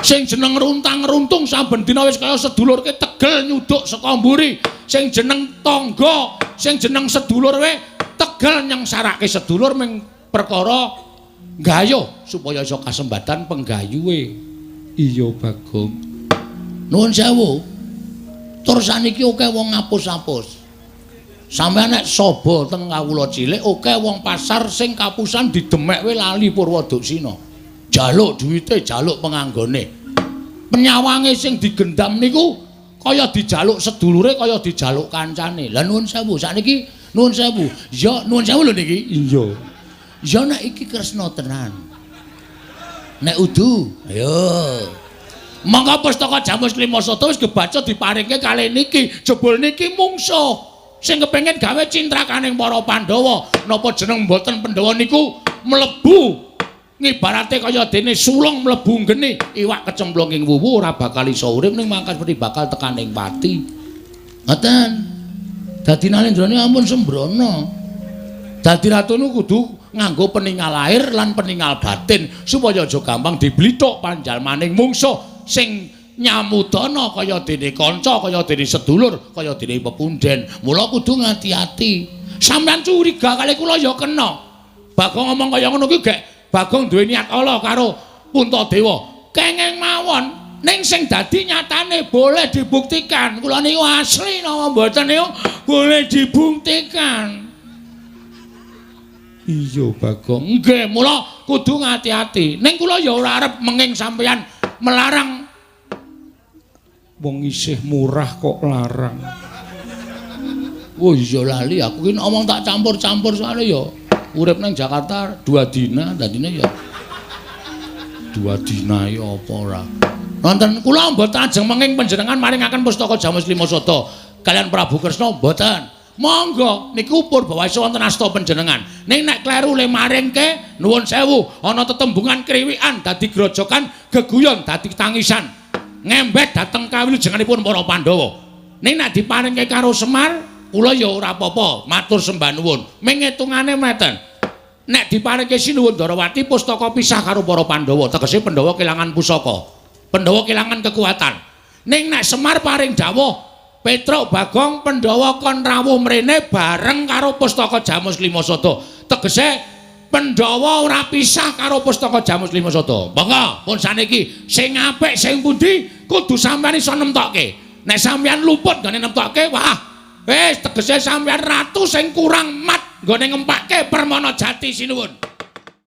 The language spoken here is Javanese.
Sing jeneng runtang-runtung saben dina wis kaya sedulurke tegel nyuduk saka mburi. Sing jeneng tangga, sing jeneng sedulur we tegel nyengsarake sedulur ming perkara gayuh supaya iso kasembatan penggayuhe. Iya, Bagong. Nuwun sewu. Tur saniki akeh wong ngapus-apus. Sampeyan nek saba teng kawula cilik akeh wong pasar sing kapusan didemek we lali Purwoduksina. Jaluk duwite, jaluk penganggone. Penyawange sing digendam niku kaya dijaluk sedulure, kaya dijaluk kancane. Lah nuwun sewu, sakniki nuwun sewu. Ya nuwun sewu lho niki. Iya. Ya nek iki Kresna tenan. Nek udu, ayo. Monggo pustaka Jamus Klima Sada wis kebaca diparingke kalih niki. Jebul niki mungsuh sing kepengin gawe cintrakaning para Pandhawa. Napa jeneng mboten Pandhawa niku mlebu ngibarate kaya dene sulung mlebu geni, iwak kecemplung ing wuwu ora bakal iso urip ning mangkat seperti bakal tekan ing pati. Ngoten. Dadi Nalendrane ampun sembrono. Dadi ratu niku kudu nganggo peningal lahir lan peningal batin supaya aja gampang diblithuk panjalmaning mungsuh sing nyamudana kaya dene kanca, kaya dene sedulur, kaya dene pepunden. Mula kudu ngati-ati. Sampeyan curiga kali kula ya kena. Bagong ngomong kaya ngono kuwi gek Bagong duwe niat ala karo Puntadewa. Kenging mawon ning sing dadi nyatane boleh dibuktikan. Kula niku asli napa mboten niku boleh dibuktikan. Iya, Bagong. Nggih, mula kudu ngati-ati. Ning kula ya ora arep menging sampeyan melarang. Wong isih murah kok larang. Oh iya lali aku ki ngomong tak campur-campur soalnya ya urip nang Jakarta 2 dina dadine ya 2 dina ya apa ora. Nonton kula mboten ajeng menging panjenengan maringaken pustaka Jamus Klima Sada kalian Prabu Kresna mboten. Monggo niku purbawasa wonten asta panjenengan. Ning nek kleru le maringke nuwun sewu ana tetembungan kriwikan dadi grojokan geguyon dadi tangisan. Ngembet dhateng kawilujenganipun para Pandhawa. Ning nek diparingke karo Semar kula ya ora apa-apa, matur sembah nuwun. Ming ngitungane meten. Nek diparingke Sinuwun Darawati pustaka pisah karo para Pandhawa, tegese Pandhawa kelangan pusaka. Pandhawa kelangan kekuatan. Ning nek Semar paring dawuh Petruk Bagong Pandhawa kon rawuh mrene bareng karo pustaka Jamus Klima Sada. Tegese Pandhawa ora pisah karo pustaka Jamus Klima Sada. Monggo pun saniki sing apik sing pundi kudu sampeyan iso nemtokke. Nek sampeyan luput nggone nemtokke, wah, wis tegese sampeyan ratu sing kurang mat nggone ngempake Permana Jati sinuwun.